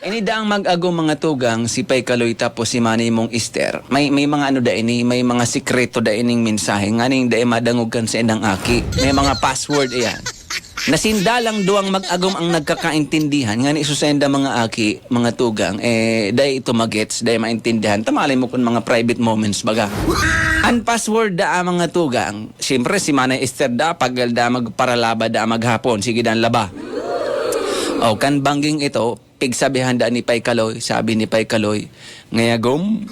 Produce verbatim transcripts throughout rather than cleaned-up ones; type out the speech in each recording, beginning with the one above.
Ini daang mag-agom, mga tugang, si Pay Kaloy tapos si Manay mong Esther. May, may mga ano da ini, may mga sikreto da ining mensahe. Nganing dai madangog kan saindang aki. May mga password iyan. Nasinda lang duwang mag-agom ang nagkakaintindihan. Ngani so sainda mga aki, mga tugang, eh, dai ito magets, dai maintindihan. Tamalay mo kun mga private moments baga. An password da, ah, mga tugang, siyempre si Manay Esther da, pagal da magparalaba da maghapon. Sige dan laba. O, kan bangging ito, pigsabihan da ni Pay Kaloy, sabi ni Pay Kaloy, "Ngayagom,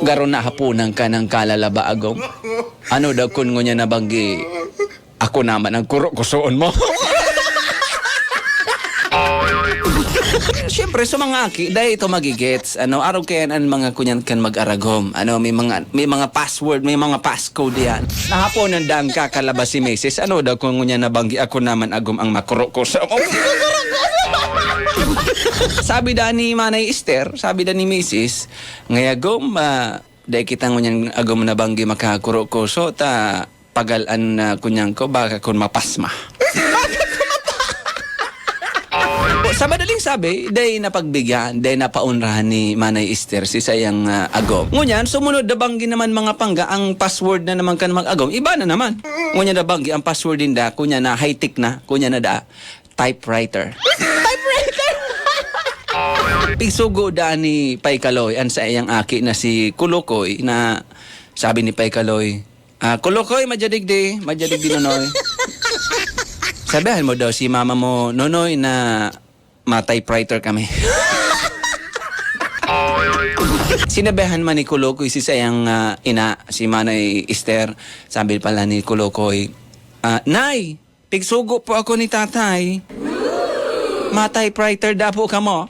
garo na hapunan ka ng kalalaba, agom. Ano daw kun ngunyan na banggi, ako naman ang kuro-kusoon mo?" Siyempre, sa mga aki, dahil ito magigets, ano, araw kaya an mga kunyan kan mag-aragom. Ano, may mga, may mga password, may mga passcode yan. Nahaponan da ang kakalaba si misis. Ano daw kung ngunyan na banggi ako naman agom ang makuro-kusoon? Sabi da ni Manay Esther, sabi da ni misis, "Ngayagom, ah, dai kita ngunyan agom na banggi makakuro-kuso, ta pagal an, ah, kunyang ko, baka kun mapasma." O, sa madaling sabi, dai napagbigyan, dai napaonrahan ni Manay Esther si sayang, ah, agom. Ngunyan, sumunod na banggi naman mga pangga, ang password na naman kan mag-agom, iba na naman. Ngunyan na banggi, ang password ninda, kunya na high-tech na, kunya na da, typewriter. Typewriter! Pigsugo da ni Pay Kaloy, an saiyang aki na si Kulokoy, na sabi ni Pay Kaloy, "Ah, Kulokoy, madyadigdi, madyadigdi, Nonoy. Sabihan mo daw si mama mo, Nonoy, na ma-typewriter kami." Sinabihan man ni Kulokoy si sayang, ah, ina, si Manay Esther. Sabi pala ni Kulokoy, ah, "Nay, pigsugo po ako ni Tatay. Ma-typewriter da po kamo."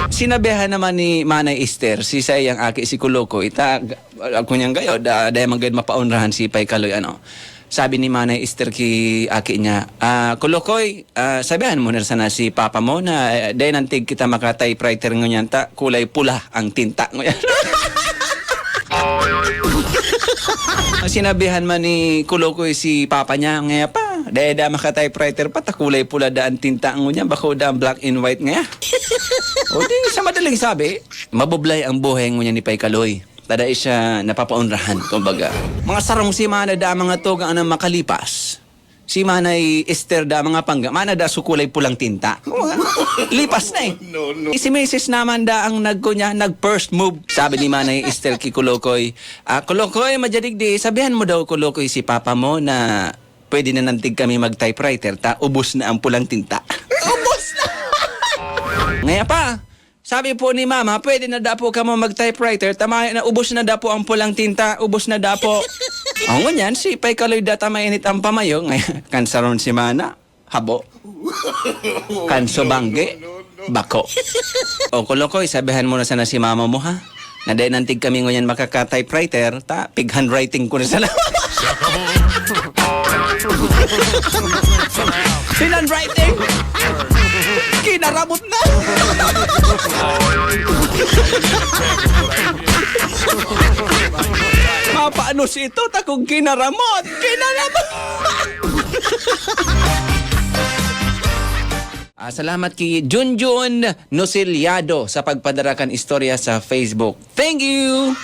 Sinabihan naman ni Manay Esther si sayang aki si Kulokoy, ta, ako niyang gayo, da, dai man gayod mapaonrahan si Pay Kaloy, ano. Sabi ni Manay Esther ki aki niya, "Ah, Kulokoy, ah, sabihan mo na sana si papa mo na, eh, dai nantig kita maka-typewriter ngunyan ta, kulay pula ang tinta ngunyan." Sinabihan man ni Kulokoy si papa niya, "Ngaya pa, dai da maka-typewriter pa, ta kulay pula da ang tinta ngunyan, bako da ang black and white ngaya." O di, sa madaling sabi, mabublay ang buhay ngunyan ni Pay Kaloy. Ta dai siya napapaonrahan, kumbaga. Mga sarong semana da, mga tugang, ang makalipas. Si Manay Esther da, mga pangga, mana da su kulay pulang tinta. Lipas na eh. No, no. Si misis naman da ang nagkunya, nag-first move. Sabi ni Manay Esther ki Kulokoy, "Ah, Kulokoy, madyadigdi, sabihan mo daw, Kulokoy, si papa mo na pwede na nantig kami mag-typewriter, ta ubos na ang pulang tinta." Ubos na! Ngaya pa, sabi po ni Mama, "Pwede na da po kamo mag-typewriter, ta mayo na, ubos na da po ang pulang tinta, ubos na da po." O, ngunyan, si Pay Kaloy da ta mainit ang pamayo, ngaya, kan sarong semana, habo. Kan subanggi, bako. O, Kulokoy, sabihan mo na sana si mama mo, ha? Na dai nantig kami ngunyan makaka-typewriter, ta, pig-handwriting ko na sana. Pig-handwriting? Kinaramot na! Mapaano si ito? Takong kinaramot! Kinaramot! Ah, salamat ki Junjun Nosilyado sa pagpadara kan istorya sa Facebook. Thank you!